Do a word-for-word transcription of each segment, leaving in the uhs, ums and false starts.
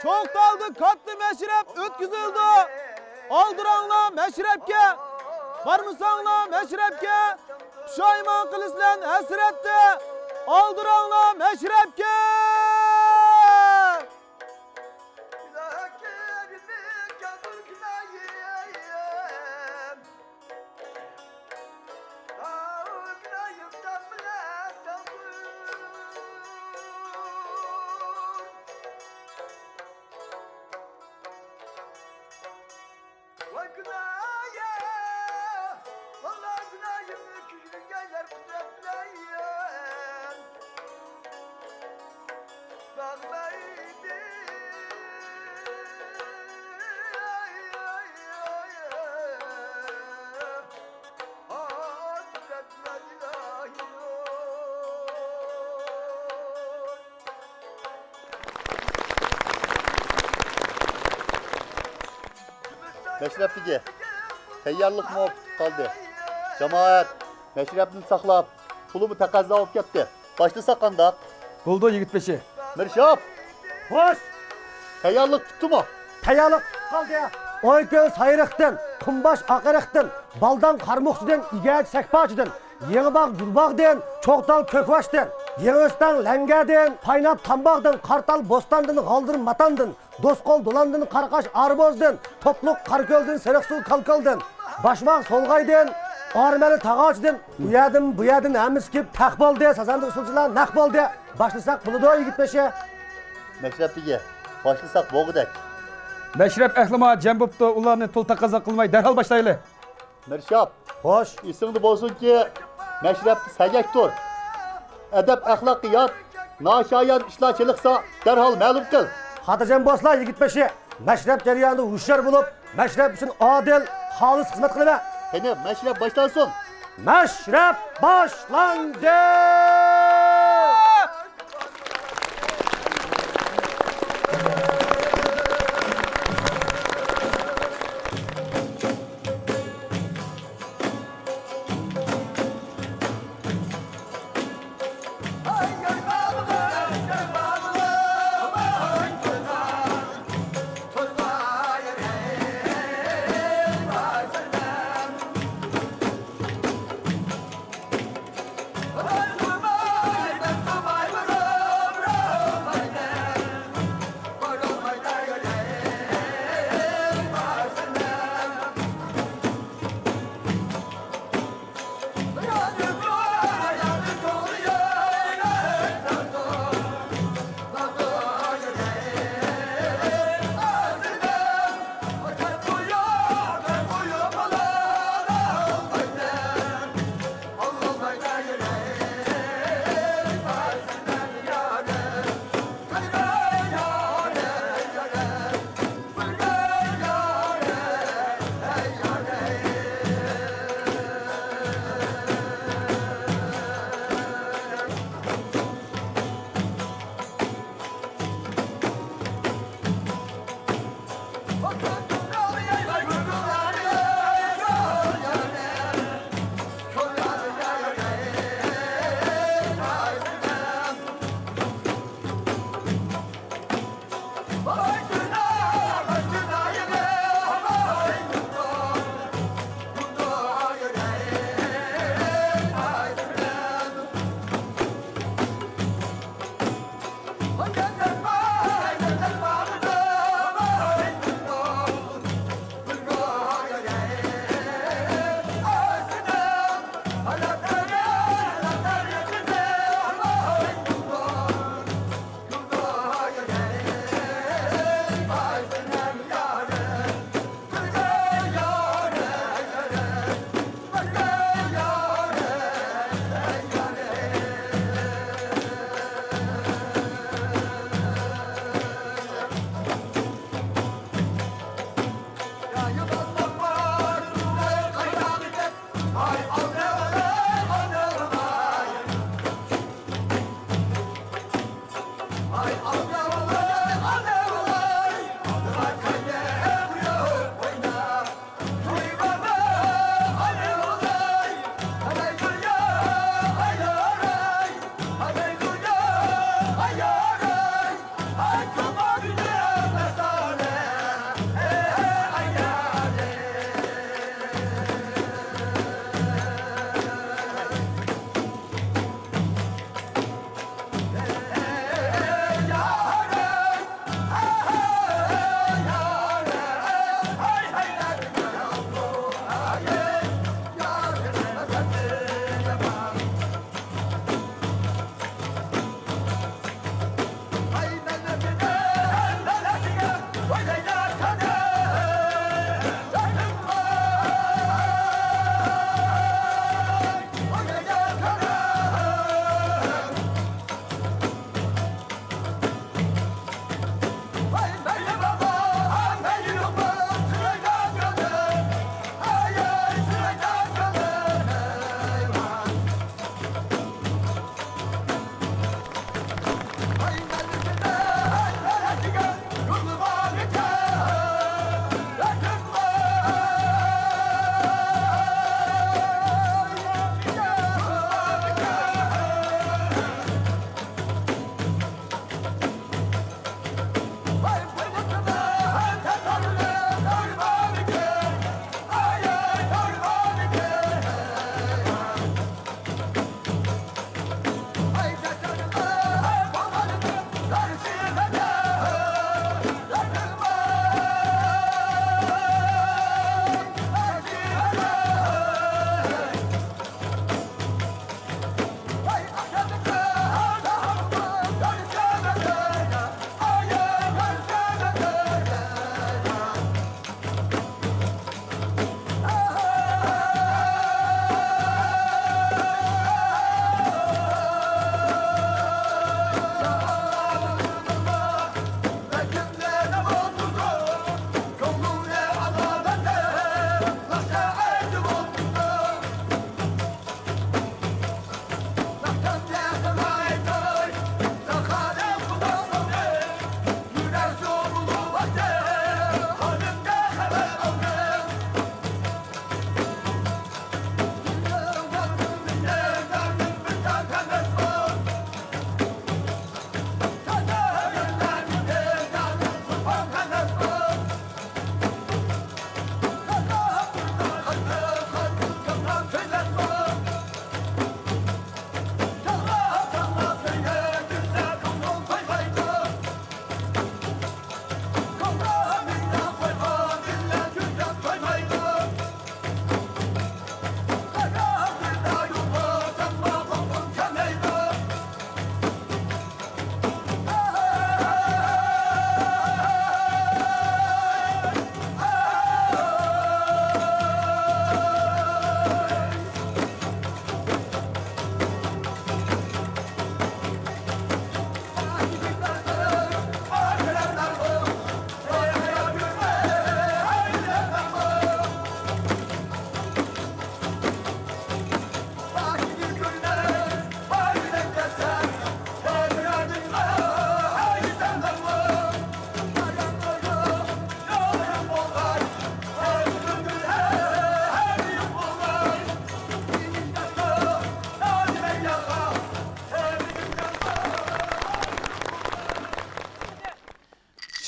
توختالدى كاتتا مەشرەپ ئۆتكۈزۈلدى. ئالدىراڭلار مەشرەپكە، بارمىساڭلار مەشرەپكە، پۇشايمان قىلىسىلەر ھەسرەتتە. ئالدىراڭلار مەشرەپكە! ۋاي گۇناھىم، ۋاللا گۇناھىمنى كۆكۈرگەنلەر قۇدرەت بىلەن باغلايدۇ. مەشرەپتىكى تەييارلىقمۇ پۈتۈپ قالدى. جامائەت مەشرەپنى ساقلاپ، پۇلىمۇ تەقەززا بولۇپ كەتتى. باشلىساق قانداق؟ بولدى، يىگىت بېشى. مىرشاپ! خوش! تەييارلىق پۈتتىمۇ؟ تەييارلىق پۈتۈپ قالدى. ئوي كۆل سايرىقتىن، قۇمباش ئاقئېرىقتىن، بالداڭ قارمۇقچىدىن، ئىگەدە سەكپاچىدىن، يېڭىباغ گۈلباغدىن، چوغتال كۆكۋاشتىن، يېڭىئۆستەڭ لەڭگەدىن، پايناپ تامباغدىن، قارتال بوستاندىن، غالدىر ماتاندىن، دوسقول دولاندىن، قاراقاش ئاربوزدىن، توپلۇق قاراكۆلدىن، سېرىقسۇ كالكالدىن، باشماق سولغايدىن، ئارمەنلى تاغاچىدىن، ئۇ يەردىن، بۇ يەردىن ھەممىسى كېلىپ تەق بولدى. سازەندە ئۇسسۇلچىلار نەق بولدى. باشلىساق بولىدۇ، يىگىت بېشى. مەشرەپتىكى، باشلىساق بولغۇدەك. مەشرەپ ئەھلىمۇ جەم بوپتۇ، ئۇلارنى تولا تەقەززا قىلماي دەرھال باشلايلى. مىرشاپ. خوش. ئېسىڭدە بولسۇنكى، مەشرەپتە سەگەك تۇر. ئەدەپ-ئەخلاققا يات، ناشايان ئىشلار چېلىقسا، دەرھال مەلۇم قىل. خاتىرجەم بولسىلا، يىگىت بېشى. مەشرەپ جەريانىدا ھوشيار بولۇپ، مەشرەپ ئۈچۈن ئادىل، خالىس خىزمەت قىلىمەن. قېنى، مەشرەپ باشلانسۇن. مەشرەپ باشلاندى!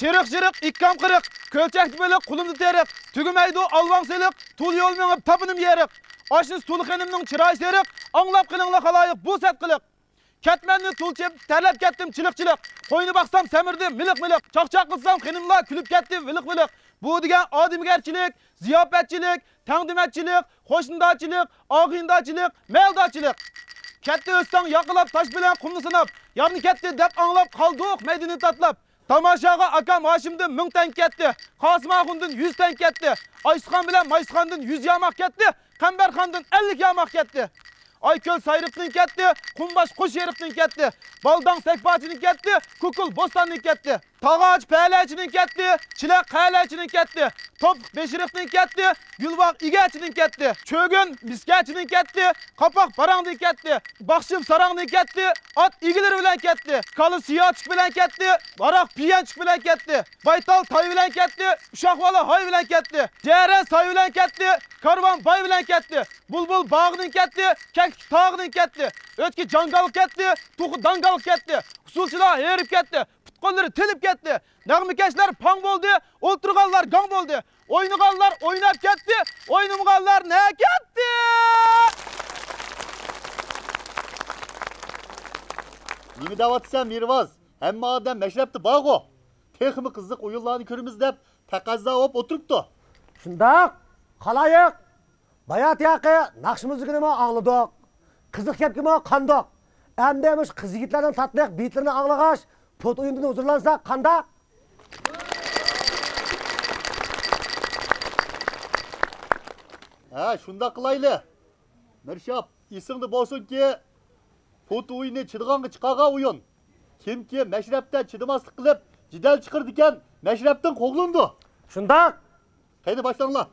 يېرىق-يېرىق، ئىككام قىرىق، كۆلچەكتە بېلىق، قولۇمدا تېرىق، تۈگىمەيدۇ ئالۋاڭ سېلىق، تۇل يول مېڭىپ تاپىنىم يېرىق. ئاشنىسى تۇل خېنىمنىڭ چىرايى سېرىق، ئاڭلاپ قېلىڭلار خالايىق بۇ سەت قىلىق. كەتمەننى تۇل چېپىپ، تەرلەپ كەتتىم چىلىق-چىلىق. قوينى باقسام سەمرىدى مىلىق-مىلىق. چاقچاق قىلسام خېنىملار كۈلۈپ كەتتى ۋىلىق-ۋىلىق. بۇ دېگەن ئادەمگەرچىلىك، زىياپەتچىلىك، تەڭدىمەتچىلىك، قوشنىدارچىلىق، ئاغىنىدارچىلىق، مەلدارچىلىق. كەتتى ئۆستەڭ ياقىلاپ، تاش بىلەن قۇمنى ساناپ، يارنى كەتتى دەپ ئاڭلاپ، قالدۇق مەيدىنى تاتلاپ. تاماشاغا ئاكام ھاشىمدىن مىڭ تەڭگە كەتتى، قاسىم ئاخۇندىن يۈز تەڭگە كەتتى، ئايسۇخان بىلەن مايسۇخاندىن يۈز ياماق كەتتى، قەمبەرخاندىن ئەللىك ياماق كەتتى. ئايكۆل سايرىقتىن كەتتى، قۇمباش قۇش ھېرىقتىن كەتتى، بالداڭ سەكپاچىدىن كەتتى، كۇكۇل بوستاندىن كەتتى. تاغاچ پەلەچىدىن كەتتى، چىلەق قەلەچىدىن كەتتى، توپلۇق بېشىرىقتىن كەتتى، يۇلۋاق ئىگەچىدىن كەتتى، چۆگۈن مىسكەچىدىن كەتتى، قاپاق باراڭدىن كەتتى، باخشىم ساراڭدىن كەتتى، ئات ئىگىلىرى بىلەن كەتتى، كالا سىياچۇك بىلەن كەتتى، ھاراق پىيەنچۇك بىلەن كەتتى، بايتال تاي بىلەن كەتتى، ئۇششاق بالا ھاي بىلەن كەتتى، جەرەن ساي بىلەن كەتتى، كارۋان باي بىلەن كەتتى، بۇلبۇل باغدىن كەتتى، كەكلىك تاغدىن كەتتى، ئۆتكە جاڭگالغا كەتتى، توخۇ داڭگالغا كەتتى، ئۇسسۇلچىلار ھېرىپ كەتتى، پۇت-قوللىرى تېلىپ كەتتى. نەغمىكەشلەر پاڭ بولدى، ئولتۇرغانلار گاڭ بولدى. ئوينىغانلار ئويناپ كەتتى، ئوينىمىغانلار نە كەتتى؟ نېمە دەۋاتىسەن، مىرۋاز؟ ھەممە ئادەم مەشرەپتە بارغۇ. تېخىمۇ قىزىق ئويۇنلارنى كۆرىمىز دەپ تەقەززا بولۇپ ئولتۇرۇپتۇ. شۇنداق، خالايىق. باياتىياقى ناخشا مۇزىكىنىمۇ ئاڭلىدۇق، قىزىق گەپكىمۇ قاندۇق. ئەمدى مۇشۇ قىز يىگىتلەرنىڭ تاتلىق بېيىتلىرىنى ئاڭلىغاچ، پوت ئويۇندىن ھۇزۇرلانساق قانداق؟ ھە، شۇنداق قىلايلى. مىرشاپ، ئېسىڭدە بولسۇنكى، پوت ئويۇنى چىدىغانغا چىقارغان ئويۇن. كىمكى مەشرەپتە چىدىماسلىق قىلىپ، جېدەل چىقىرىدىكەن، مەشرەپتىن قوغلىنىدۇ. شۇنداق. قېنى باشلاڭلار.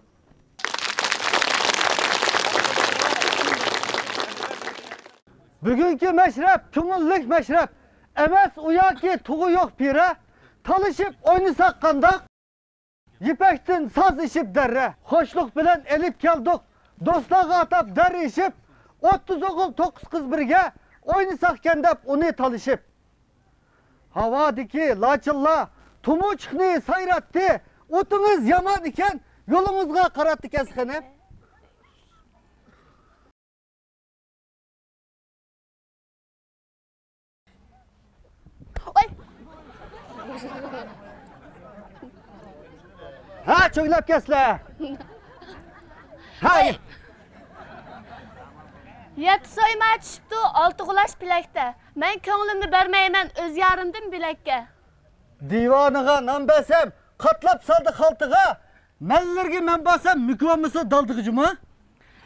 بۈگۈنكى مەشرەپ كۆڭۈللۈك مەشرەپ. ئەمەس ئۇ ياكى تۇغى يوق پىرە. تالىشىپ ئوينىساق قانداق؟ يىپەكتىن ساز ئېشىپ دەررە. خوشلۇق بىلەن ئېلىپ كەلدۇق. دوستلارغا ئاتاپ دەررە ئېشىپ. ئوتتۇز ئوغۇل توققۇز قىز بىرگە. ئوينىساقكەن دەپ ئۇنى تالىشىپ. ھاۋادىكى لاچىنلار تۇمۇچۇقنى سايراتتى. ئوتىڭىز يامان ئىكەن، يولىڭىزغا قاراتتىكەنسىز خېنىم. ۋاي. ھە، چۆگلەپ كەتسىلە. ھە. يەتتە سويما چۈشۈپتۇ ئالتە غۇلاچ پىلەكتە. مەن كۆڭلۈمنى بەرمەيمەن ئۆز يارىمدىن بۆلەككە. دىۋانىغا نان بەرسەم، قاتلاپ سالدى خالتىغا. مەللىرىگە مەن بارسام، مۆكۈۋالمىسا دالدىغا جۇمۇ.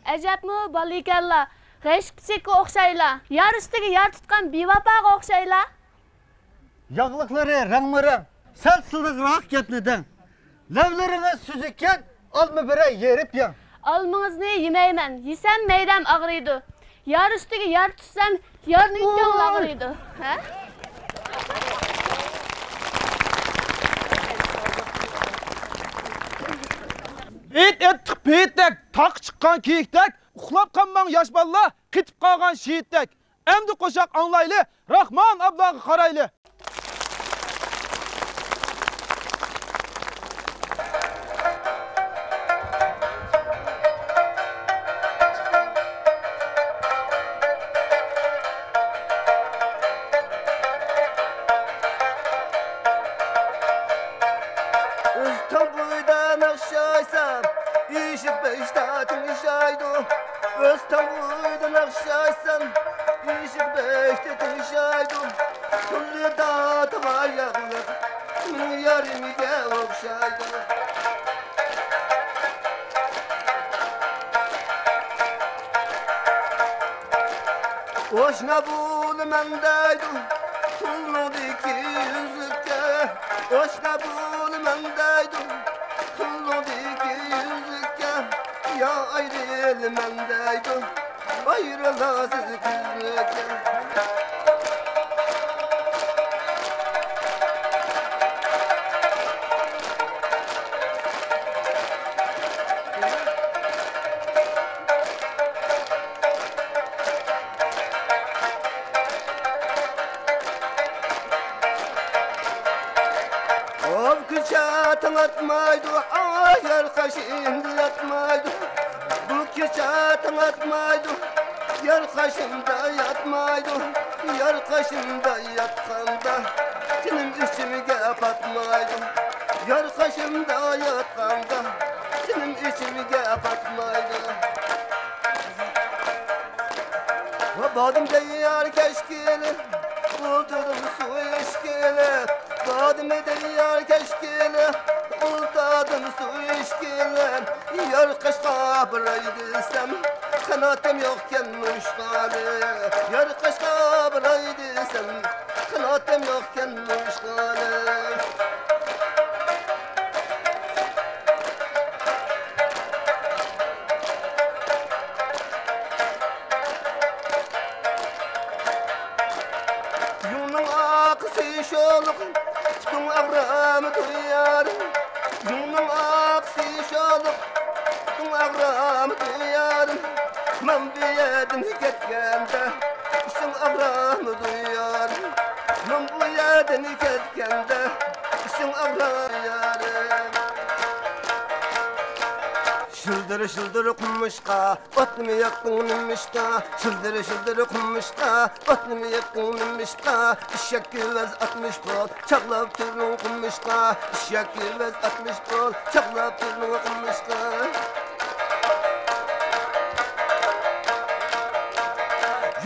ئەجەبمۇ بالىكەنلا، غەشقىچىككە ئوخشايلا. يار ئۈستىگە يار تۇتقان بىۋاپاغا ئوخشايلا. ياغلىقلىرى رەڭمۇ رەڭ، سەل سىلىقراق گەپنى دەڭ. لەۋلىرىڭىز سۈزۈككەن، ئالما بېرەي يېرىپ يەڭ. ئالمىڭىزنى يېمەيمەن، يېسەم مەيدەم ئاغرىيدۇ. يار ئۈستىگە يار تۇتسام، يارنىڭ كۆڭلى ئاغرىيدۇ. ھە؟ بېيىت ئېيتتۇق بېيىتتەك، تاغقا چىققان كېيىكتەك، ئۇخلاپ قالماڭ ياش بالىلار، قېتىپ قالغان شېھىتتەك. ئەمدى قوشاق ئاڭلايلى، راخمان ئابلاغا قارايلى. ئۆستەڭ بويىدا ناخشا ئېيتسام، ئىشىك بەشتە تىڭشايدۇ. ئۆستەڭ بويىدا ناخشا ئېيتسام، ئىشىك بەشتە تىڭشايدۇ. تۈرلىدە تاغاياقلىق مىڭ يارىمىگە ئوخشايدۇ. ئاشنا بولىمەن دەيدۇ تۇلنىڭدىكى يۈزۈككە. ئاشنا بولىمەن دەيدۇ تۇلنىڭدىكى يۈزۈككە. يا ئايرىلىمەن دەيدۇ ئايرىلاسىز كۈزلۈككە. ئوۋ كېچە تاڭ ئاتمايدۇ، ئاھ، يار قېشىمدا ياتمايدۇ. بۇ كېچە تاڭ ئاتمايدۇ، يار قېشىمدا ياتمايدۇ. يار قېشىمدا ياتقاندا، جېنىم ئىچىمگە پاتمايدۇ. يار قېشىمدا ياتقاندا، جېنىم ئىچىمگە پاتمايدۇ. ۋە بادىم دەييار كەچكىلى، ئولتۇردۇم سۇ ئىچكىلى. بادىم دەييار كەچكىلى، ئولتۇردۇم سۇ ئىچكىلى. يار قېشىغا باراي دېسەم، قاناتىم يوقكەن ئۇچقىلى. يار قېشىغا باراي دېسەم، قاناتىم يوقكەن ئۇچقىلى. يۇڭنىڭ ئاقىسى شولۇق، پۇتۇڭ ئاغرىمىدۇ يارىم. يۇڭنىڭ ئاقىسى شولۇق، پۇتۇڭ ئاغرىمىدۇ يارىم. مەن بۇ يەردىن كەتكەندە، ئىشىڭ ئاغرىمىدۇ يارىم. مەن بۇ يەردىن كەتكەندە، ئىشىڭ ئاغرىمىدۇ يارىم. شىلدىر شىلدىر قومۇشقا، ئوتنىمۇ ياقتىڭ نېمىشقا؟ شىلدىر شىلدىر قومۇشقا، ئوتنىمۇ ياقتىڭ نېمىشقا؟ ئېشەك ئەۋەز ئاتمىش پۇل چاغلاپ تۇردۇڭ قومۇشقا. ئېشەك ئەۋەز ئاتمىش پۇل چاغلاپ تۇردۇڭ قومۇشقا.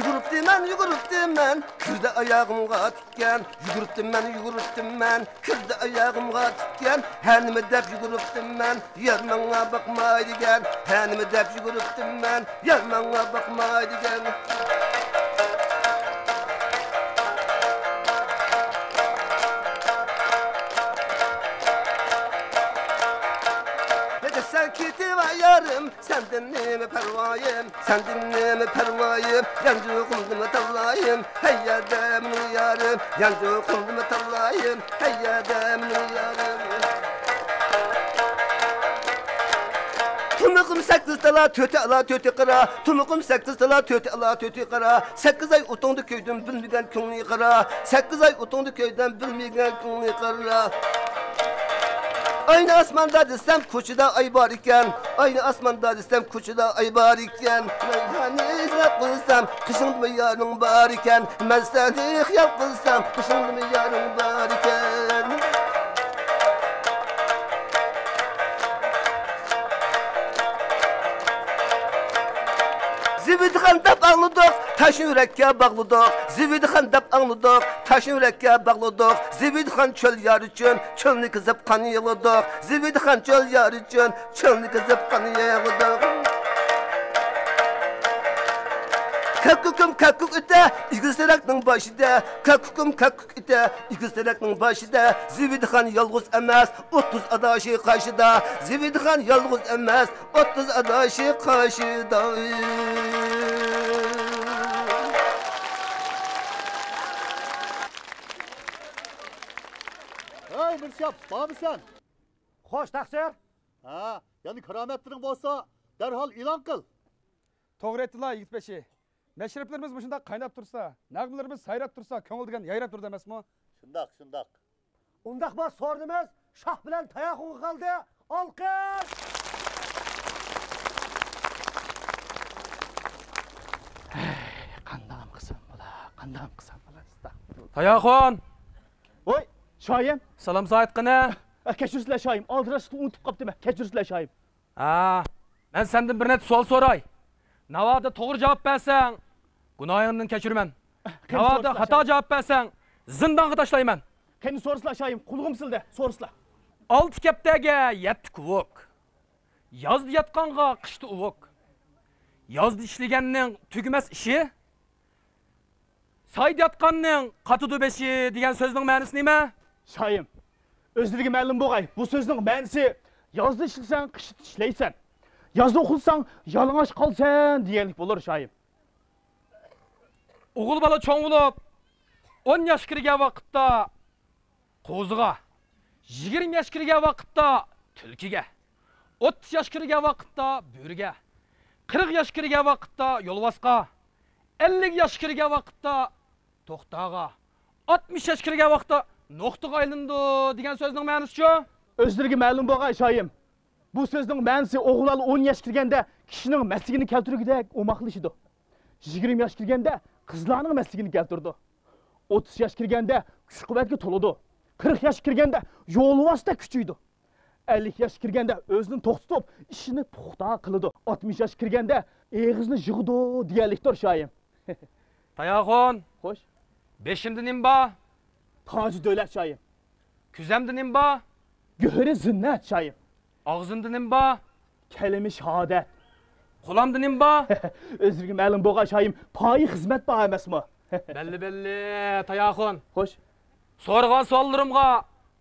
يۈگۈرۈپتىمەن، يۈگۈرۈپتىمەن، كىردى ئاياغىمغا تىكەن. يۈگۈرۈپتىمەن، يۈگۈرۈپتىمەن، كىردى ئاياغىمغا تىكەن. ھە نېمە دەپ يۈگۈرۈپتىمەن، يار ماڭا باقماي دېگەن. ھە نېمە دەپ يۈگۈرۈپتىمەن، يار ماڭا باقماي دېگەن. نەدە سەن كېتىۋەر يارىم، سەندىن نېمە پەرۋايىم، سەندىن نېمە پەرۋايىم، يانچۇقۇمدىمۇ تاللايىم، ھەي يەردە مېنىڭ يارىم، يانچۇقۇمدىمۇ تاللايىم، ھەي يەردە مېنىڭ يارىم. تۇمىقىم سەككىز تالا، تۆتى ئالا، تۆتى قارا، تۇمىقىم سەككىز تالا، تۆتى ئالا، تۆتى قارا، سەككىز ئاي ئوتۇڭدا كۆيدۈم، بىلمىگەن كۆڭلى قارا، سەككىز ئاي ئوتۇڭدا كۆيدۈم، بىلمىگەن كۆڭلى قارا. ئاينى ئاسماندا دېسەم، كوچىدا ئاي بار ئىكەن. ئاينى ئاسماندا دېسەم، كوچىدا ئاي بار ئىكەن. مەن سېنى ئىزدەپ قىلسام، قېشىڭدىمۇ يارىڭ بار ئىكەن. مەن سېنى خىيال قىلسام، قېشىڭدىمۇ يارىڭ بار ئىكەن. زىبىدخان دەپ ئاڭلىدۇق، تاش يۈرەككە باغلىدۇق. زىبىدخان دەپ ئاڭلىدۇق، تاش يۈرەككە باغلىدۇق. زىبىدخان چۆل يار ئۈچۈن، چۆلنى كېزىپ قان يىغلىدۇق. زىبىدخان چۆل يار ئۈچۈن، چۆلنى كېزىپ قان يىغلىدۇق. كاككۇكۇم كاككۇك ئېتە، ئېگىز تېرەكنىڭ باشىدا. كاككۇكۇم كاككۇك ئېتە، ئېگىز تېرەكنىڭ باشىدا. زىبىدخان يالغۇز ئەمەس، ئوتتۇز ئاداشى قاشىدا. زىبىدخان يالغۇز ئەمەس، ئوتتۇز ئاداشى قاشىدا. ھەي، مىرشاپ، بارمىسەن؟ خوش، تەقسىر. ھە، يەنە كارامەتلىرىڭ بولسا، دەرھال ئېلان قىل. توغرا ئېيتتىلا، يىگىت بېشى. مەشرەپلىرىمىز مۇشۇنداق قايناپ تۇرسا، نەغمىلىرىمىز سايراپ تۇرسا، كۆڭۈل دېگەن يايراپ تۇرىدۇ ئەمەسمۇ؟ شۇنداق، شۇنداق. ئۇنداق بولسا سورۇنىمىز شاھ بىلەن تاياخۇنغا قالدى. ئالقىش! ھەي، قانداقمۇ قىلسام بولا، قانداقمۇ قىلسام بولا، ئەستەغپۇرۇللا. تاياخۇن! ۋوي، شاھىم. سالام سائەت قېنى؟ ئە، كەچۈرسىلەر شاھىم، ئالدىراشلىقتا ئۇنتۇپ قاپتىمەن، كەچۈرسىلەر شاھىم. ھە، مەن سەندىن بىر نەچچە سوئال سوراي. ناۋادا توغرا جاۋاب بەرسەڭ، گۇناھىڭدىن كەچۈرىمەن. قېنى، ناۋادا سورىسىلا، خاتا شاھىم. جاۋاب بەرسەڭ، زىندانغا تاشلايمەن. قېنى، سورىسىلا شاھىم، قۇلىقىم سىلدە، سورىسىلا. ئالتە كەپتەرگە يەتتە كۇۋۇك. يازدا ياتقانغا قىشتا ئۇۋۇك. يازدا ئىشلىگەننىڭ تۈگىمەس ئىشى، سايدا ياتقاننىڭ قاتىدۇ بېشى دېگەن سۆزنىڭ مەنىسى نېمە؟ شاھىم، ئۆزلىرىگە مەلۇم بولغاي، بۇ سۆزنىڭ مەنىسى يازدا ئىشلىسەڭ، قىشتا ئىشلەيسەن، يازدا ئۇخلىساڭ، يالىڭاچ قالىسەن دېگەنلىك بولۇر، شاھىم. ئوغۇل بالا چوڭ بولۇپ، ئون ياشقا كىرگەن ۋاقىتتا قوزىغا، يىگىرمە ياشقا كىرگەن ۋاقىتتا تۈلكىگە، ئوتتۇز ياشقا كىرگەن ۋاقىتتا بۆرىگە، قىرىق ياشقا كىرگەن ۋاقىتتا يولۋاسقا، ئەللىك ياشقا كىرگەن ۋاقىتتا توختاغا، ئاتمىش ياشقا كىرگەن ۋاقىتتا نۇقتىغا ئايلىنىدۇ دېگەن سۆزنىڭ مەنىسىچۇ؟ ئۆزلىرىگە مەلۇم بولغاي شايىم. بۇ سۆزنىڭ مەنىسى ئوغۇللار ئون ياش كىرگەندە كىشىنىڭ مەستلىكىنى كەلتۈرگۈدەك ئوماقلىشىدۇ. يىگىرمە ياش كىرگەندە قىزلارنىڭ مەستلىكىنى كەلتۈرىدۇ. ئوتتۇز ياش كىرگەندە كۈچ-قۇۋۋەتكە تولىدۇ. قىرىق ياش كىرگەندە يولۋاستەك كۈچىيىدۇ. ئەللىك ياش كىرگەندە ئۆزىنى توختىتىپ، ئىشىنى پۇختا قىلىدۇ. ئاتمىش ياش كىرگەندە ئېغىزنى يىغىدۇ دېگەنلىكتۇر شايىم. تاياخۇن. خوش. بېشىمدا نېمە بار؟ تاجى دۆلەت شايىم. كۆزەمدە نېمە بار؟ گۆھىرى زىننەت شايىم. ئاغزىمدا نېمە بار؟ كەلىمە شاھادەت. قولامدا نېمە بار؟ ئۆزلىرىگە مەلۇم بولغان شايىم، پايى خىزمەت بار ئەمەسمۇ؟ بەللى، بەللى، تاياخۇن. خوش. سورىغان سوئاللىرىمغا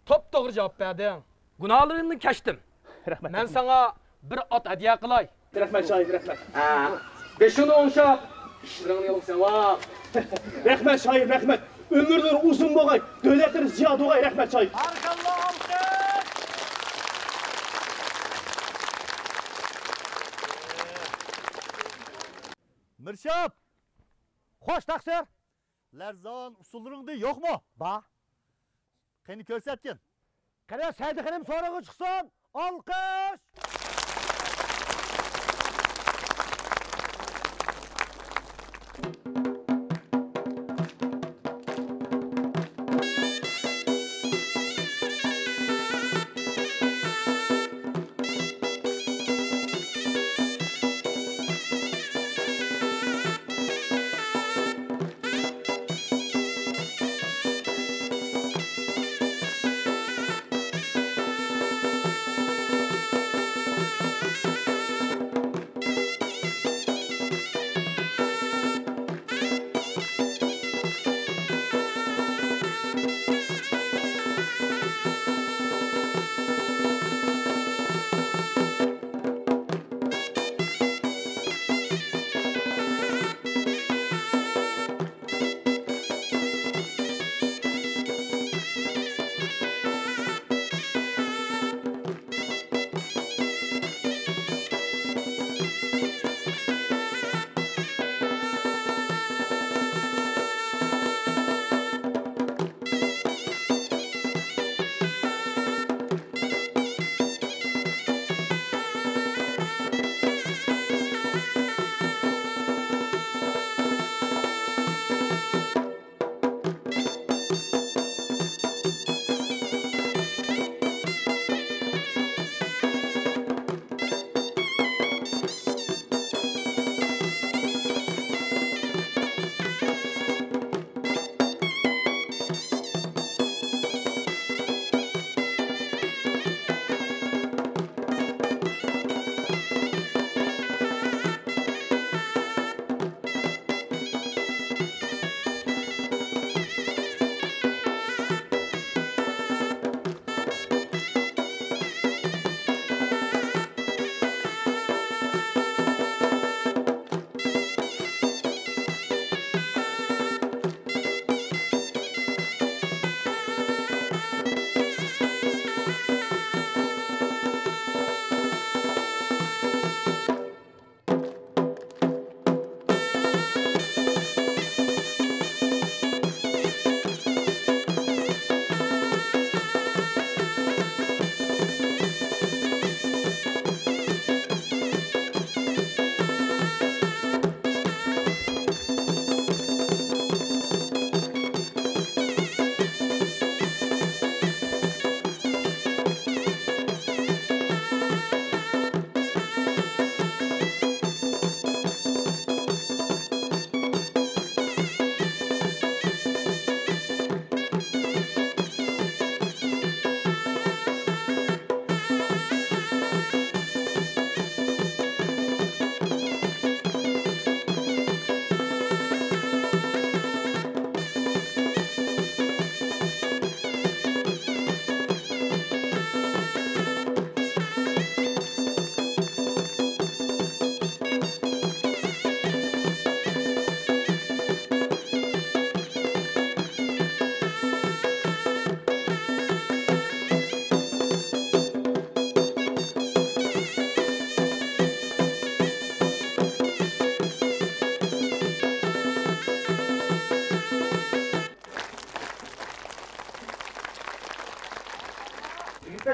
توپتوغرا جاۋاب بەردىڭ. گۇناھلىرىمنى كەچتىم. رەھمەت. مەن ساڭا بىر ئات ھەدىيە قىلاي. رەھمەت شايىم، رەھمەت. ھە، بېشىڭنى ئوڭشاپ، ئىشلىرىڭنى يولغا ساۋاپ. رەھمەت شايىم، رەھمەت. ئۆمۈرلىرى ئۇزۇن بولغاي، دۆلەتلىرى زىيادە بولغاي. رەھمەت شايىم. بارىكاللا، ئالقىش! مىرشاپ! خوش، تەقسىر! لەرزان ئۇسسۇللىرىڭدە يوقمۇ؟ بار. قېنى كۆرسەتكىن. قېنى، سەيدى خېنىم سورۇنغا چىقسۇن. ئالقىش!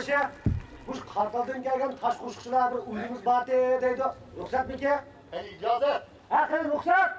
مۇشۇ قارتالدىن كەلگەن تاش قوشۇقچىلار بىر ئۇيىمىز بار دەيدۇ. رۇخسەتمىكى؟ قېنى ئىجازەت؟ ھە، قېنى رۇخسەت!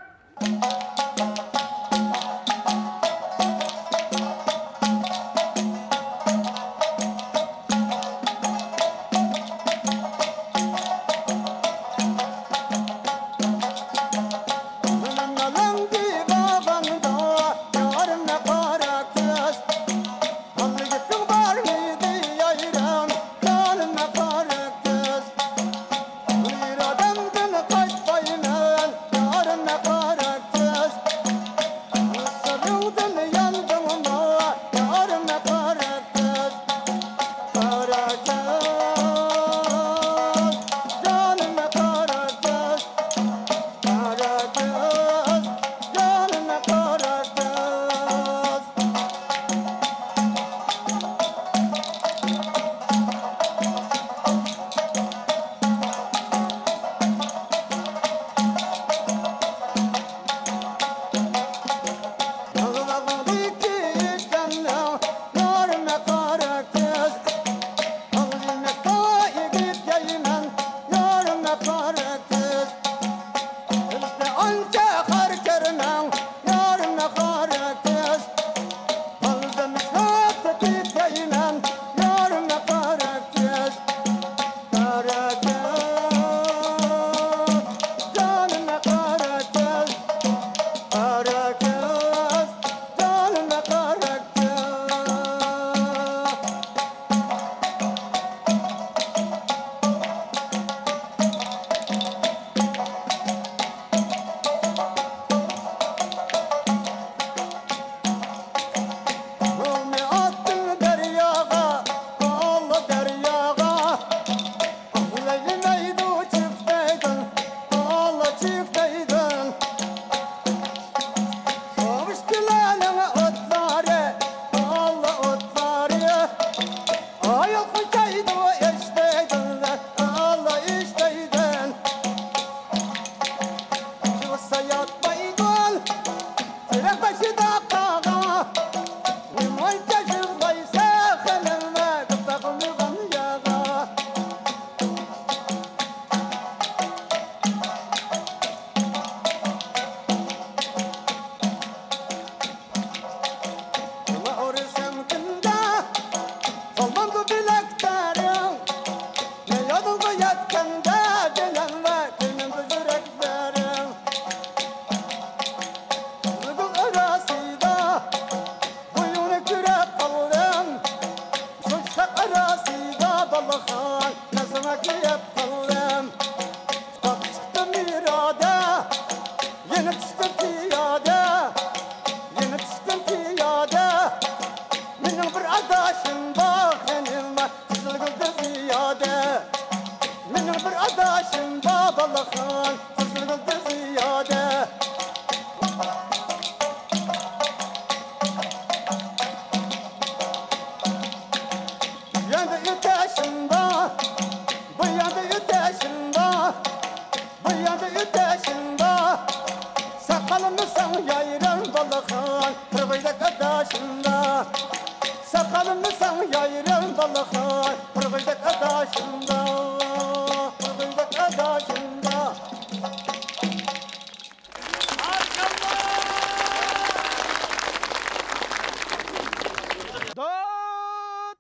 داد!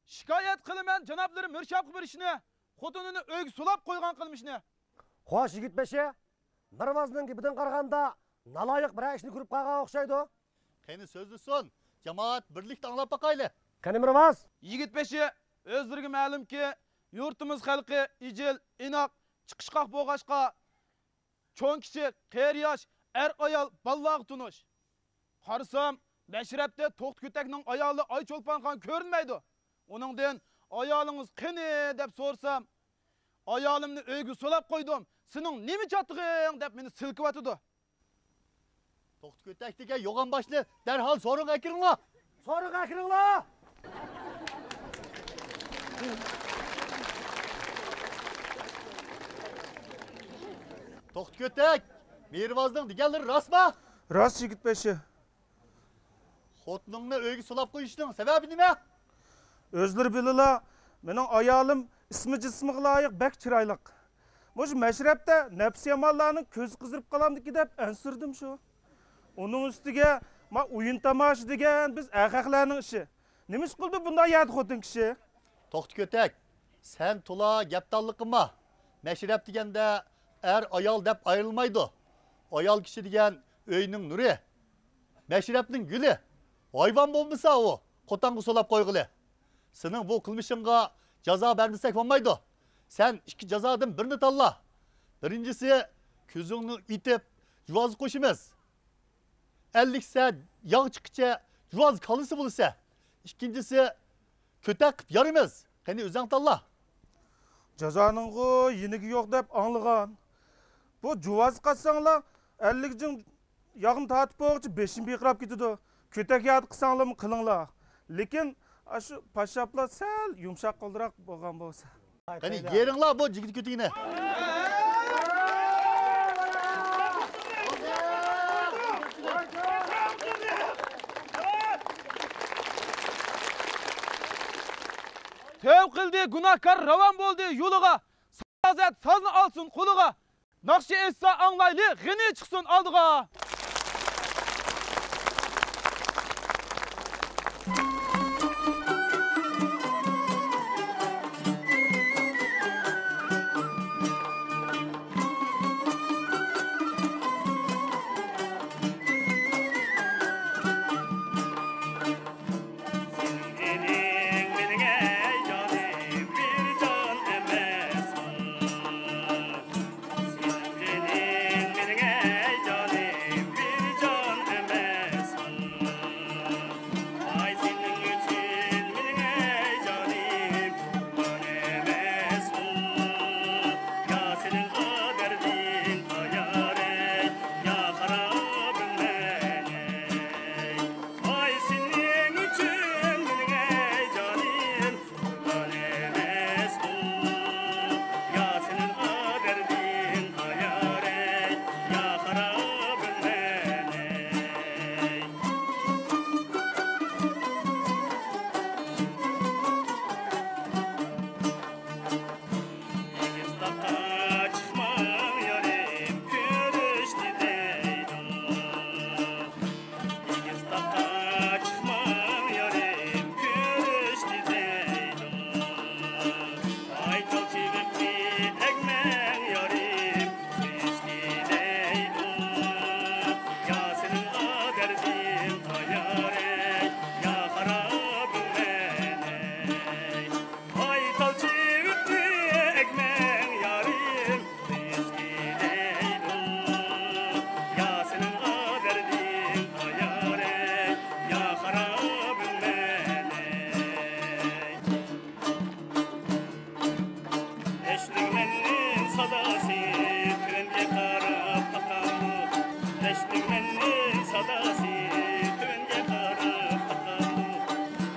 شىكايەت قىلىمەن جانابلىرى مىرشاپقا بېرىشنى، خوتۇنىنى ئۆيگە سولاپ قويغان قىلمىشنى. خوش، يىگىت بېشى، مىرۋازنىڭ گېپىدىن قارىغاندا، نالايىق بىرەر ئىشنى كۆرۈپ قالغان ئوخشايدۇ. قېنى سۆزلىسۇن، جامائەت بىرلىكتە ئاڭلاپ باقايلى. قېنى مىرۋاز! يىگىت بېشى، ئۆزلىرىگە مەلۇمكى، يۇرتىمىز خەلقى ئىجىل، ئىناق، چىقىشقاق بولغاچقا، چوڭ-كىچىك، قېرى-ياش، ئەر-ئايال، بالىلارغا تونۇش. قارىسام، مەشرەپتە توختى كۆتەكنىڭ ئايالى ئايچولپانخان كۆرۈنمەيدۇ. ئۇنىڭدىن، «ئايالىڭىز قېنى؟» دەپ سورىسام، «ئايالىمنى ئۆيگە سولاپ قويدۇم، سېنىڭ نېمە چاتىقىڭ؟» دەپ مېنى سىلكىۋاتىدۇ. توختى كۆتەك دېگەن يوغان باشنى دەرھال سورۇنغا ئەكىرىڭلار! سورۇنغا ئەكىرىڭلار! توختى كۆتەك، مىرۋازنىڭ دېگەنلىرى راستمۇ؟ راست، يىگىت بېشى. خوتۇنۇڭنى ئۆيگە سولاپ قويۇشنىڭ سەۋەبى نېمە؟ ئۆزلىرى بىلىلا، مېنىڭ ئايالىم ئىسمى جىسمىغا لايىق بەك چىرايلىق. مۇشۇ مەشرەپتە نەپسى يامانلارنىڭ كۆزى قىزىرىپ قالامدىكى دەپ ئەنسىرىدىم شۇ. ئۇنىڭ ئۈستىگە، ما ئويۇن تاماشا دېگەن بىز ئەرخەقلەرنىڭ ئىشى. نېمە ئىش قىلىدۇ بۇنداق يەردە خوتۇن كىشى؟ توختا كۆتەك، سەن تولا گەپدانلىق قىلما. مەشرەپ دېگەندە ئەر ئايال دەپ ئايرىلمايدۇ. ئايال كىشى دېگەن ئۆينىڭ نۇرى، مەشرەپنىڭ گۈلى. ھايۋان بولمىسا ئۇ قوتانغا سولاپ قويغىلى. سېنىڭ بۇ قىلمىشىڭغا جازا بەرمىسەك بولمايدۇ. سەن ئىككى جازادىن بىرنى تاللا. بىرىنچىسى، كۆزۈڭنى ئېتىپ جۇۋازغا قوشىمىز. ئەللىك سەت ياغ چىققىچە جۇۋاز كاللىسى بولىسەن. ئىككىنچىسى، كۆتەك قىپ يارىمىز. قېنى، ئۆزۈڭ تاللا. جازانىڭغۇ يېنىكى يوق دەپ ئاڭلىغان. بۇ جۇۋاز قاتساڭلار، ئەللىك جىڭ ياغنى تارتىپ بولغۇچە بېشىم بىقىراپ كېتىدۇ. كۆتەك يادى قىلساڭلارمۇ قىلىڭلار. لېكىن ئاشۇ پاششاپلار سەل يۇمشاق قولدۇراق بولغان بولسا. قېنى، يېرىڭلار بۇ جىگىت كۆتىكىنى. تەۋبە قىلدى گۇناھكار، راۋان بولدى يولىغا. سازەت سازنى ئالسۇن قولىغا. ناخشا ئېيتسا ئاڭلايلى، غېنى چىقسۇن ئالدىغا. سېنىڭ ئېلىڭ مېنىڭ ئەي جانىم، بىر جان ئەمەسمۇ؟ سېنىڭ ئېلىڭ مېنىڭ ئەي جانىم، بىر جان ئەمەسمۇ؟ ۋاي سېنىڭ ئۈچۈن مېنىڭ ئەي جانىم، قۇربان ئەمەسمۇ؟ يا سېنىڭ دەردىڭ تايار ئەي، يا خارابىم مەن ئەي. ۋاي سېنىڭ ئۈچۈن مېنىڭ ئەي جانىم، قۇربان ئەمەسمۇ؟ يا سېنىڭ دەردىڭ تايار ئەي، يا خارابىم مەن ئەي. ئېگىز تاغقا چىقماڭ يارىم، كۆرۈشتى دەيدۇ. ئېگىز تاغقا چىقماڭ يارىم، كۆرۈشتى دەيدۇ. ئاي تال چىۋىقنى ئەگمەڭ يارىم، سۆيۈشتى دەيدۇ. يا سېنىڭ دەردىڭ تايار ئەي، يا خارابىم مەن ئەي. ۋاي تال چىۋىقنى ئەگمەڭ يارىم، سۆيۈشتى دەيدۇ. يا سېنىڭ دەردىڭ تايار ئەي، يا خارابىم مەن ئەي. دەشتىگمەننىڭ ساداسى تۆۋەنگە قاراپ ئاقامدۇ؟ دەشتىگمەننىڭ ساداسى تۆۋەنگە قاراپ ئاقامدۇ؟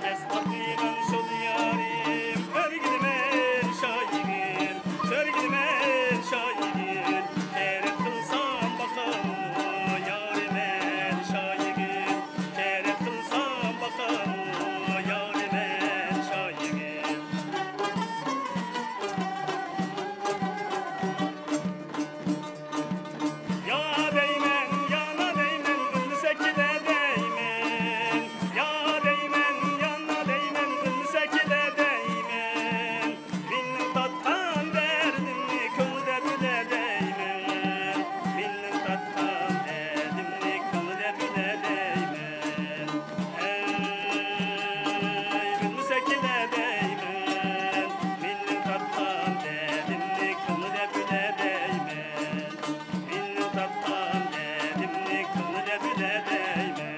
ئەس ئاتلىغان شول يارىم، ئۆرگىلىمەن شايىگىن، ئۆرگىلىمەن شايىگىن، تەرەت قىلسام باقامدۇ؟ يارىمەن شايىگىن، تەرەت قىلسام باقامدۇ؟ يارىمەن شايىگىن. يا دەيمەن، يانا دەيمەن، بىلمىسەك كېلە دەيمەن. يا دەيمەن، يانا دەيمەن، بىلمىسەك كېلە دەيمەن. مېنىڭ تارتقان دەردىمنى كۆڭلىدە بىلە دەيمەن. مېنىڭ تارتقان دەردىمنى كۆڭلىدە بىلە دەيمەن. ئەي، بىلمىسەك كېلە دەيمەن. مېنىڭ تارتقان دەردىمنى كۆڭلىدە بىلە دەيمەن. مېنىڭ تارتقان دەردىمنى كۆڭلىدە بىلە دەيمەن.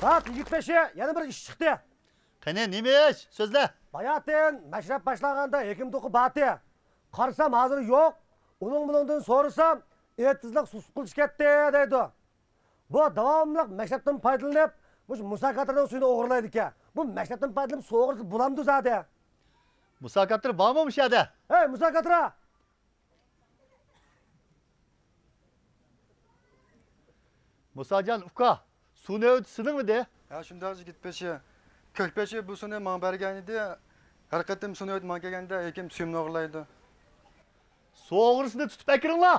ۋاھ، يىگىت بېشى، يەنە بىر ئىش چىقتى. قېنى، نېمە ئىش؟ سۆزلە. باياتىن مەشرەپ باشلانغاندا ھېكىم توخۇ بارتى. قارىسام، ھازىر يوق. ئۇنىڭ بۇنىڭدىن سورىسام، ئېتىزلىق سۇسۇپ قېلىپ كەتتى دەيدۇ. بۇ داۋاملىق مەشرەپتىن پايدىلىنىپ، مۇشۇ مۇسا كاتىرنىڭ سۈيىنى ئوغرىلايدىكەن. بۇ مەشرەپتىن پايدىلىنىپ سۇ ئوغرىلىسا بولامدۇ زادى؟ مۇسا كاتىر بارمۇ مۇشۇ يەردە؟ ھەي، مۇسا كاتىرا! مۇساجان ئۇكا، سۇ نۆۋىتى سېنىڭمىدى؟ ھە، شۇنداق يىگىت بېشى. كۆك بېشى بۇ سۇنى ماڭا بەرگەن ئىدى. ھەر قېتىم سۇ نۆۋىتى ماڭا كەلگەندە، ھېكىم سۈيۈمنى ئوغرىلايدۇ. سۇ ئوغرىسىنى تۇتۇپ ئەكىرىڭلار!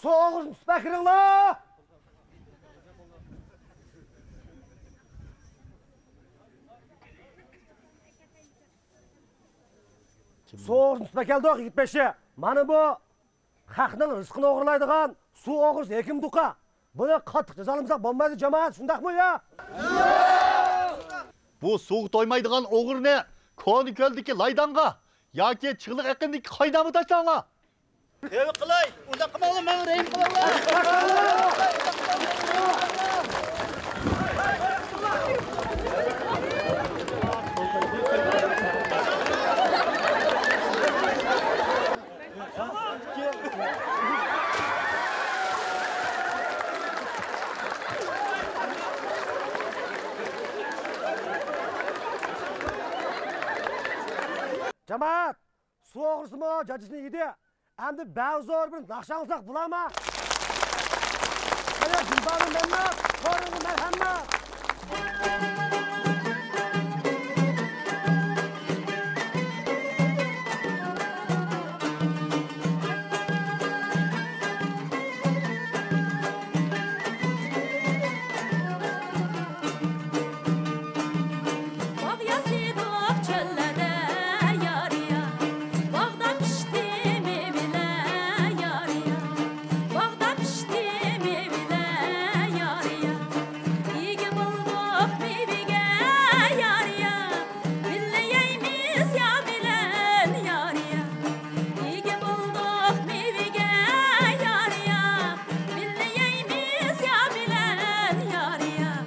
سۇ ئوغرىسىنى تۇتۇپ ئەكىرىڭلار! سۇ ئوغرىسىنى تۇتۇپ ئەكەلدۇق، يىگىت بېشى. مانا بۇ خەقنىڭ رىزقىنى ئوغرىلايدىغان سۇ ئوغرىسى ھېكىم ئۇكا. بۇنى قاتتىق جازالىمىساق بولمايدۇ، جامائەت، شۇنداقمۇ يا؟ بۇ سۇغا تويمايدىغان ئوغرىنى كونا كۆلدىكى لايداڭغا ياكى چىغلىق ئېقىنىدىكى قاينامغا تاشلاڭلار. تەۋە قىلاي، ئۇنداق قىلماڭلار، ماڭا رەھىم قىلىڭلار. جامائەت! سۇ ئوغرىسىمۇ جاجىسىنى يېدى. ئەمدى بەزور بىر ناخشا ئاڭلىساق بولامۇ؟ قېنى، گۈلبانۇ مەممەت، قورۇڭغا مەرھەمەت! باغ ياسىدۇق چۆللەردە يار يار، باغدا پىشتى مېۋىلەر يار يار، باغدا پىشتى مېۋىلەر يار يار، ئىگە بولدۇق مېۋىگە يار يار، بىللە يەيمىز يا بىلەن يار يار، ئىگە بولدۇق مېۋىگە يار يار، بىللە يەيمىز يا بىلەن يار يار.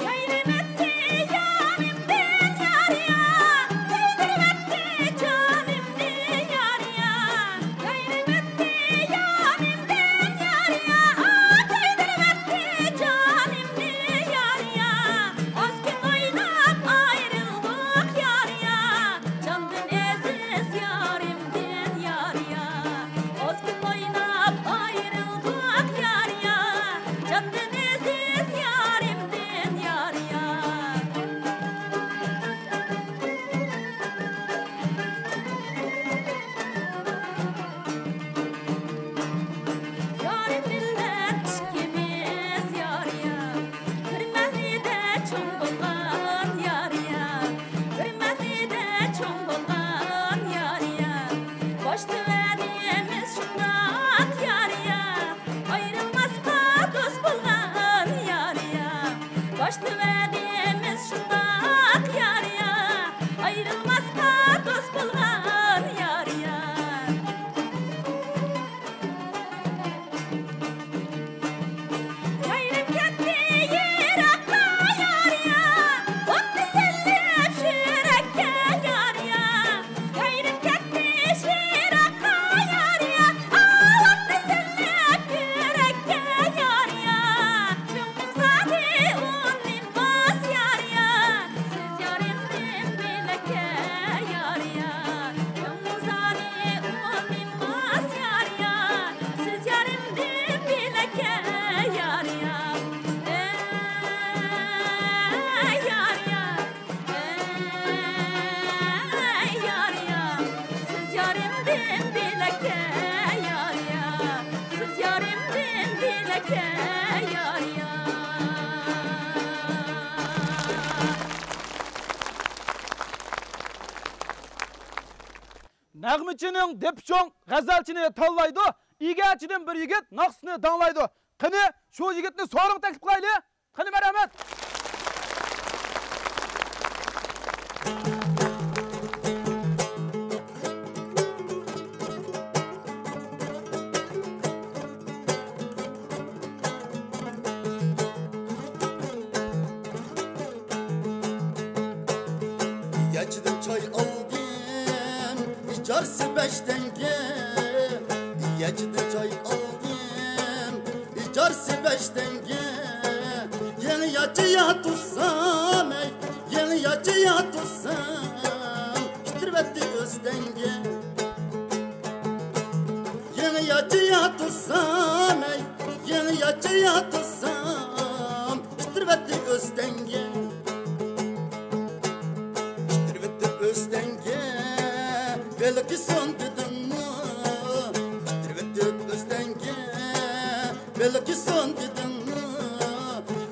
يايرىم ئەتتى يانىمدىن يار يار، كۆيدۈرۈۋەتتى جانىمنى يار يار. يايرىم ئەتتى يانىمدىن يار يار، كۆيدۈرۈۋەتتى جانىمنى يار يار. ئاز كۈن ئويناپ ئايرىلدۇق يار يار، جاندىن ئەزىز يارىمدىن يار يار. ئاز كۈن ئويناپ ئايرىلدۇق يار يار، جاندىن ئەزىز يارىمدىن يار يار. يارىم بىلەن ئىككىمىز يار يار، بىر مەھەللىدە چوڭ بولغان يار يار، بىر مەھەللىدە چوڭ بولغان يار يار. باشتا ۋەدىمىز شۇنداق يار يار، ئايرىلماسقا دوست بولغان يار يار. باشتا ۋەدىمىز شۇنداق يار يار، ئايرىلماسقا دوست بولغان يار يار. يايرىم كەتتى يىراققا يار يار، ئوتنى سېلىپ يۈرەككە يار يار. يايرىم كەتتى يىراققا يار يار، ئوتنى سېلىپ يۈرەككە يار يار. كۆڭلۈم زادى ئۇنىماس يار يار، سىز يارىمدىن بۆلەككە يار يار. كۆڭلۈم زادى ئۇنىماس يار يار، سىز يارىمدىن بۆلەككە يار يار. ئەي يار يار، ئەي يار يار، سىز يارىمدىن بۆلەككە يار يار، سىز يارىمدىن بۆلەككە يار يار. نەغمىچىنىڭ دېپى چوڭ، غەزەلچىنى تاللايدۇ، ئىگەرچىدىن بىر يىگىت ناخشىسىنى داڭلايدۇ. قېنى، شۇ يىگىتنى سورۇنغا تەكلىپ قىلايلى. قېنى، مەرھەمەت! ياچىدىن چاي ئالدىم، ئىجارىسى بەش تەڭگە. ياچىدىن چاي ئالدىم، ئىجارىسى بەش تەڭگە. يېڭى ياچى ياتۇرسام، ئەي، يېڭى ياچى ياتۇرسام، ئىتتىرىۋەتتى ئۆستەڭگە. ياچا ياتسام، ئەي، يېڭى ياچا ياتسام، پىتىرىۋەتتى ئۆستەڭگە. پىتىرىۋەتتى ئۆستەڭگە، بېلىقى سون دېدىڭمۇ؟ پىتىرىۋەتتى ئۆستەڭگە، بېلىقى سون دېدىڭمۇ؟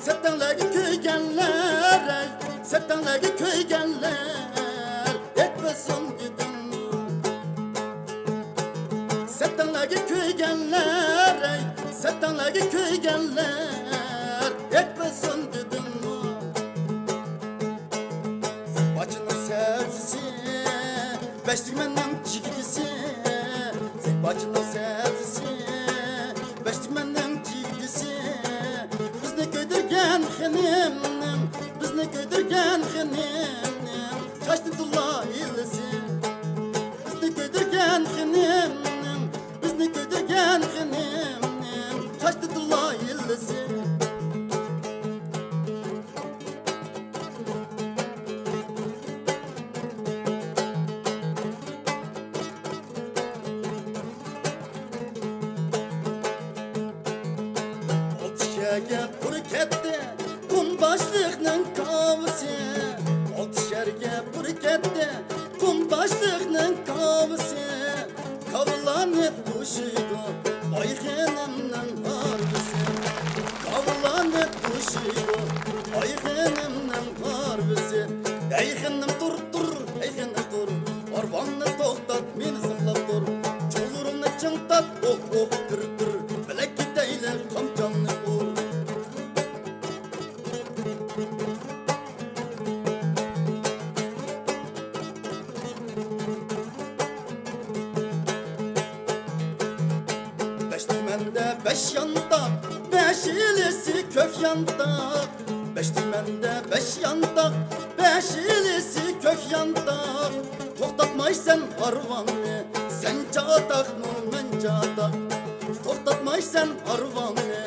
سەتەڭلەرگە كۆيگەنلەر، ئەي، سەتەڭلەرگە كۆيگەنلەر، ئېيتمىسۇن دېدىڭمۇ؟ سەتەڭلەرگە كۆيگەنلەر، ئەي، سەتەڭلەرگە كۆيگەنلەر، ئېيتمىسۇن دېدىڭمۇ؟ زىباچىنىڭ سەۋزىسى، بەشتۈمەننىڭ جىگدىسى، زىباچىنىڭ سەۋزىسى، بەشتۈمەننىڭ جىگدىسى. بىزنى كۆيدۈرگەن خېنىمنىڭ، بىزنى كۆيدۈرگەن خېنىمنىڭ چاچتى دۇللا يىللىسى. بىزنى كۆيدۈرگەن خېنىمنىڭ، بىزنى كۆيدۈرگەن خېنىمنىڭ چاچتى دۇللا يىللىسى. ئالتە شەھەرگە پۇر كەتتى قۇم باشلىقنىڭ كاۋىسى. ئالتە شەھەرگە پۇر كەتتى قۇم باشلىقنىڭ كاۋىسى. كاۋىلارنى توشۇيدۇ ئاي خېنىمنىڭ ھارۋىسى. كاۋىلارنى توشۇيدۇ ئاي خېنىمنىڭ ھارۋىسى. ئەي خېنىم، تۇر، تۇر، ئەي خېنىم، تۇر. ھارۋاڭنى توختات، مېنى ساقلاپ تۇر. چۇلۇرۇڭنى چىڭ تارت، ئوھ، ئوھ، تىر، تىر. بىللە كېتەيلى، قامچاڭنى ئۇر. بەش تۈمەندە بەش يانتاق، بەش ئىلىسى كۆك يانتاق. بەش تۈمەندە بەش يانتاق، بەش ئىلىسى كۆك يانتاق. توختاتمايسەن ھارۋاڭنى، سەن چاتاقمۇ، مەن چاتاق. توختاتمايسەن ھارۋاڭنى،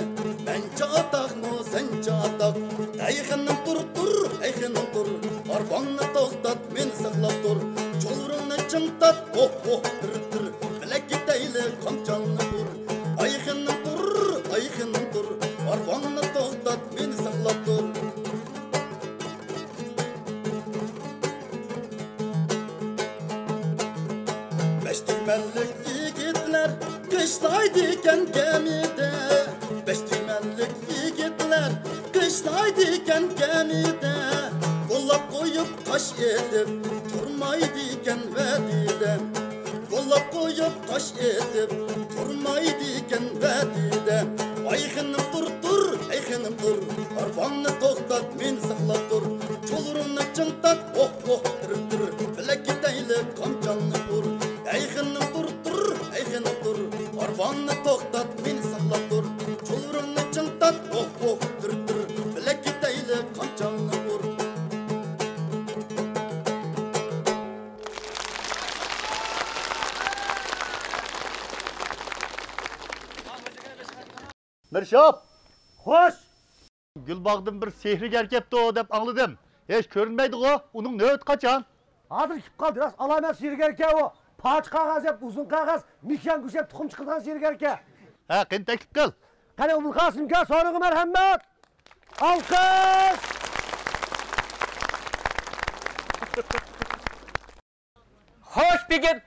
مەن چاتاقمۇ، سەن چاتاق. ئەي خېنىم، تۇر، تۇر، ئەي خېنىم، تۇر. ھارۋاڭنى توختات، مېنى ساقلاپ تۇر. چۇلۇرۇڭنى چىڭ تارت، ئوھ، ئوھ، تىر، تىر. بىللە كېتەيلى، قامچاڭنى ئۇر. ئاي خېنىم، تۇر، ئاي خېنىم، تۇر. ھارۋاڭنى توختات، مېنى ساقلاپ تۇر. بەش تۈمەنلىك يىگىتلەر قىشلايدىكەن گەمىدە. بەش تۈمەنلىك يىگىتلەر قىشلايدىكەن گەمىدە. قوللاپ قويۇپ قاش ئېتىپ تۇرمايدىكەن ۋەدىدە. قوللاپ قويۇپ قاش ئېتىپ تۇرمايدىكەن ۋەدىدە. ئاي خېنىم، تۇر، تۇر، ئەي خېنىم، تۇر. ھارۋاڭنى توختات، مېنى ساقلاپ تۇر. چۇلۇرۇڭنى چىڭ تارت، ئوھ، ئوھ، تىر، تىر. بىللە كېتەيلى، قامچاڭنى ئۇر. ئەي خېنىم، تۇر، تۇر، ئەي خېنىم، تۇر. ھارۋاڭنى توختات، مېنى ساقلاپ تۇر. چۇلۇرۇڭنى چىڭ تارت، ئوھ، ئوھ، تىر، تىر. بىللە كېتەيلى، قامچاڭنى ئۇر. مىرشاپ! خوش! گۈلباغدىن بىر سېھىرگەر كەپتۇ دەپ ئاڭلىدىم. ھېچ كۆرۈنمەيدىغۇ؟ ئۇنىڭ نۆۋىتى قاچان؟ ھازىر كېلىپ قالدى. راست ئالامەت سېھىرگەركەن ئۇ. پارچە قەغەز يەپ، ئۇزۇن قەغەز، مىكيان گۆش يەپ، تۇخۇم چىقىرىدىغان سېھىرگەركەن. ھە، قېنى، تەكلىپ قىل. قېنى، ئوبۇلقاسىمكەن، سورۇنغا مەرھەمەت. ئالقىش! خوش، بېگىم،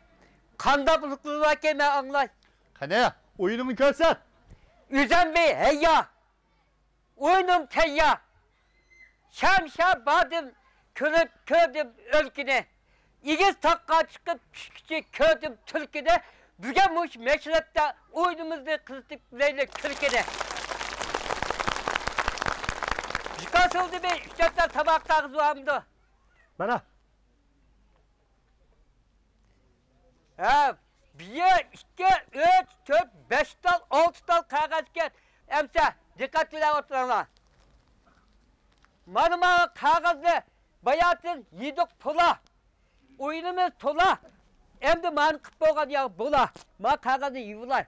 قانداق بولۇپ قالدىكىن، مەن ئاڭلاي. قېنى، ئويۇنۇڭنى كۆرسەت. ئۆزۈم بى ھەييا، ئويۇنۇم تەييار. شەمشەر باردىم، كۆرۈپ كۆردۈم ئۆلكىنى. ئېگىز تاغقا چىقىپ چۈشكۈچە كۆردۈم تۈلكىنى. بۈگۈن مۇشۇ مەشرەپتە ئويۇنىمىزنى قىزىتىپ بىلەيلى كۈلكىنى. بىكار سولدىمى ئۈچ تۆت تال تاماق تاغىزى بارمىدۇ؟ مانا. ھە، بىر، ئىككى، ئۈچ، تۆت، بەش تال، ئالتە تال قەغەزكەن. ئەمسە دىققەت بىلەن ئولتۇرۇڭلار. مانا، مانا قەغەزنى باياتىن يېدۇق پۇلا. ئويۇنىمىز تولا. ئەمدى مانا قىپ بولغان ياغ بولا. ما قەغەزنى يۇيۇۋالاي.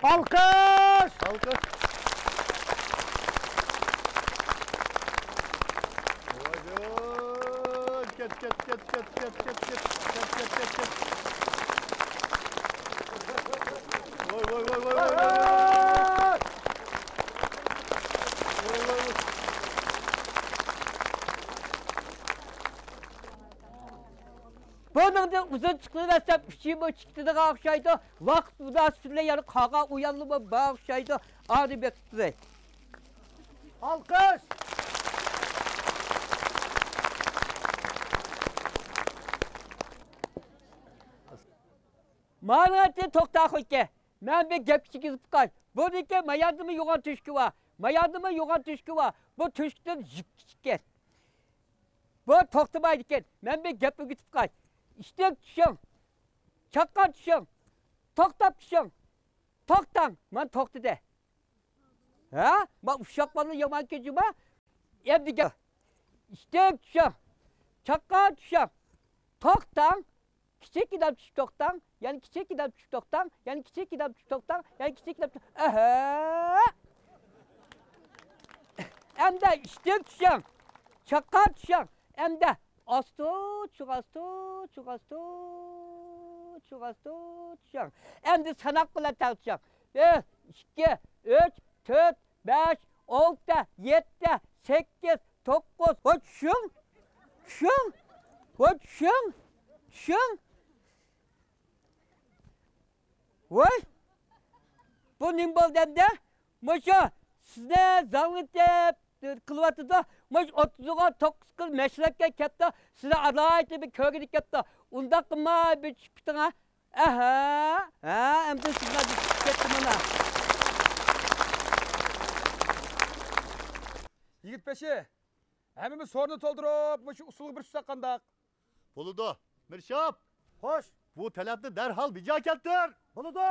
ئالقىش! ئالقىش! ۋاي، ۋاي، كەت، كەت، كەت. ۋاي، ۋاي، ۋاي، ۋاي، ۋاي. ۋاي، ۋاي، ۋاي. بۇنىڭدىن ئۇزۇن چىقىۋەرسەم، ئۈچى بۇ چىقىدىغان ئوخشايدۇ. ۋاقىت مۇناسىۋىتى بىلەن يەنە قالغان ئويۇنلىرىمۇ بار ئوخشايدۇ. ئارىنى بېقىپ تۇرۇڭ. ئالقىش! ماڭىڭلار توختاڭ خوجا. مەن بىر گەپ كىچىكىزىپ قاي. بۇنىڭكى ماياردىمۇ يوغان تۆشۈكى بار. ماياردىمۇ يوغان تۆشۈكى بار. بۇ تۆشۈكتىن يىپ كىچىككەن. بۇ توختىمايدىكەن. مەن بىر گەپ ئۆگىتىپ قاي. ئىشتىن چۈشۈڭ. چاققان چۈشۈڭ. توختاپ چۈشۈڭ. توختاڭ. مانا توختىدى. ھە؟ ما ئۇششاق بالىنى يامان كۆرىمەن. ئەمدى گەپ. ئىشتىن چۈشۈڭ. چاققان چۈشۈڭ. توختاڭ. كىچىككىنە چۈشۈپ توختاڭ. يەنە كىچىككىنە چۈشۈپ توختاڭ. يەنە كىچىككىنە چۈشۈپ توختاڭ. يەنە كىچىككىنە چۈشۈپ، ئەھە! ئەمدى ئىشتىن چۈشۈڭ. چاققان چۈشۈڭ. ئەمدى ئاستا چۈشۈڭ، ئاستا چۈشۈڭ، ئاستا چۈشۈڭ، ئاستا چۈشۈڭ. ئەمدى ساناق بىلەن تەڭ چۈشۈڭ. بىر، ئىككى، ئۈچ، تۆت، بەش، ئالتە، يەتتە، سەككىز، توققۇز. ۋاي چۈشۈڭ! چۈشۈڭ! ۋاي چۈشۈڭ! چۈشۈڭ! ۋاي! بۇ نېمە بولدى ئەمدى؟ مۇشۇ سىزنى زاڭلىتىپ قىلىۋاتىدۇ. مۇشۇ ئوتتۇزغا توققۇز قىز مەشرەپكە كەپتۇ. سىزنى ئالايىتى بىر كۆرگىلى كەپتۇ. ئۇنداق قىلماي بىر چۈشۈپ كېتىڭ ھە. ئەھە، ھە، ئەمدى سىزلەر چۈشۈپ كەتتى مانا. يىگىت بېشى، ھەممىمىز سورۇننى تولدۇرۇپ، مۇشۇ ئۇسسۇلغا بىر چۈشسەك قانداق؟ بولىدۇ. مىرشاپ! خوش! بۇ تەلەپنى دەرھال بىجا كەلتۈر! بولىدۇ!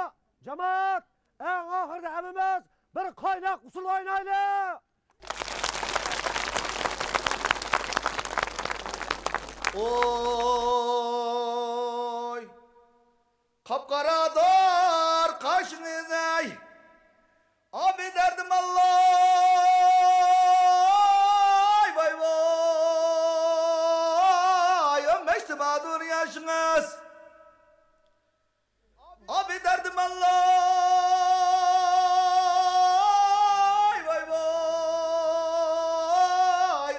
جامائەت! ئەڭ ئاخىرىدا ھەممىمىز بىر قايناق ئۇسسۇل ئوينايلى! ۋوي! قاپقارادۇر قاشىڭىز ئەي، ئابىدەردىم ئاللاي، ۋاي ۋاي، ئۆمەشتە بادۇر ياشىڭىز. ئابىدەردىم ئاللاي، ۋاي ۋاي،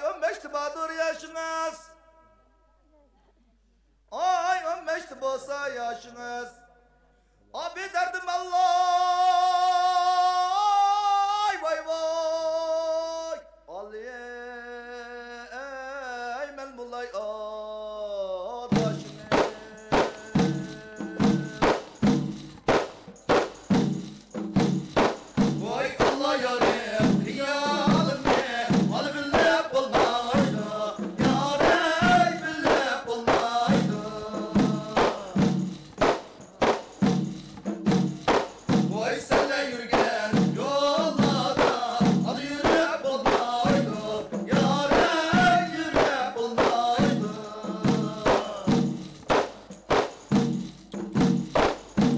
ئۆمەشتە بادۇر ياشىڭىز. ئاي، ئون بەشتە بولسا ياشىڭىز. ئابىدەردىم ئاللاي، ۋاي ۋاي. ئالىي، ئەي مەن بۇلاي ئاداشىڭىز. ۋاي ئاللا يارىم، خىيالىمنى ئالا بىللە بولمايدۇ، يارەي بىللە بولمايدۇ. ۋاي سەنلەر يۈرگەن يوللاردا ئالا يۈرۈپ بولمايدۇ، يارەي يۈرۈپ بولمايدۇ.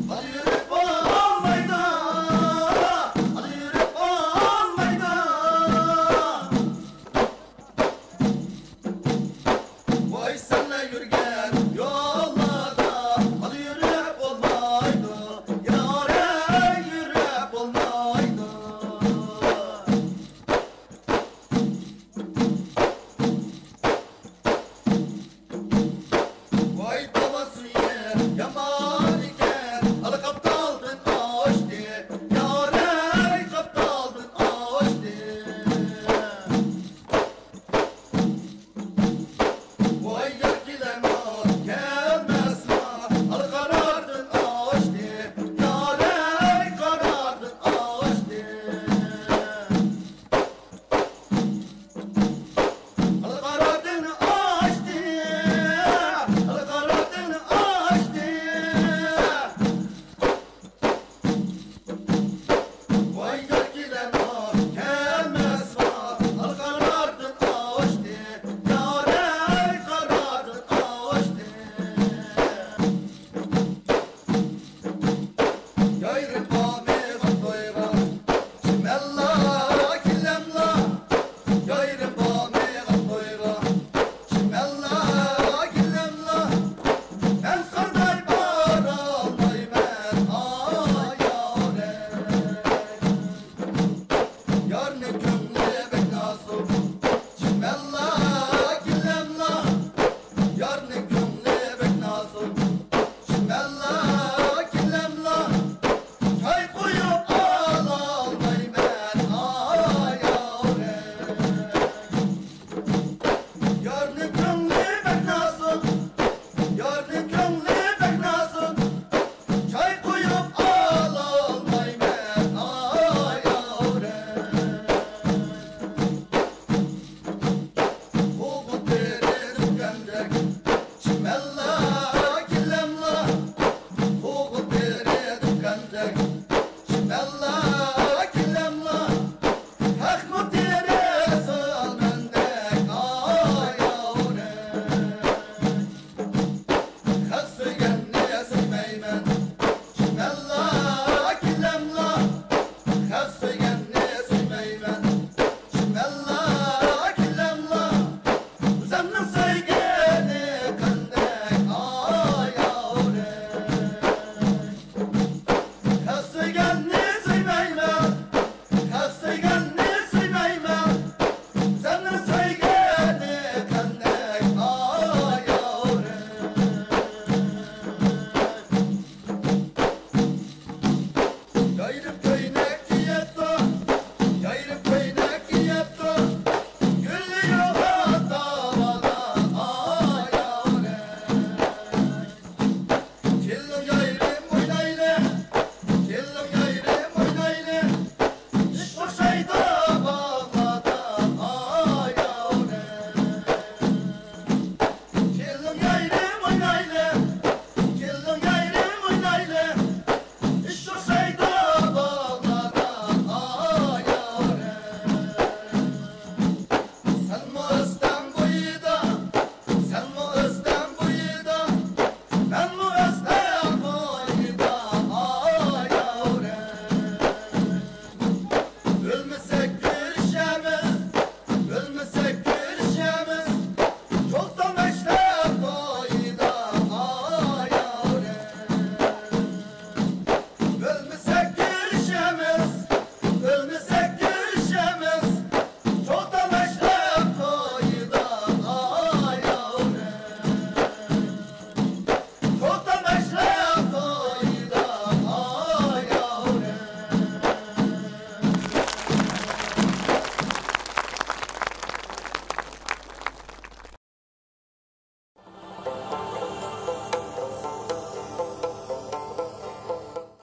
ئالا يۈرۈپ بولمايدۇ، ئالا يۈرۈپ بولمايدۇ. ۋاي سەنلەر يۈرگەن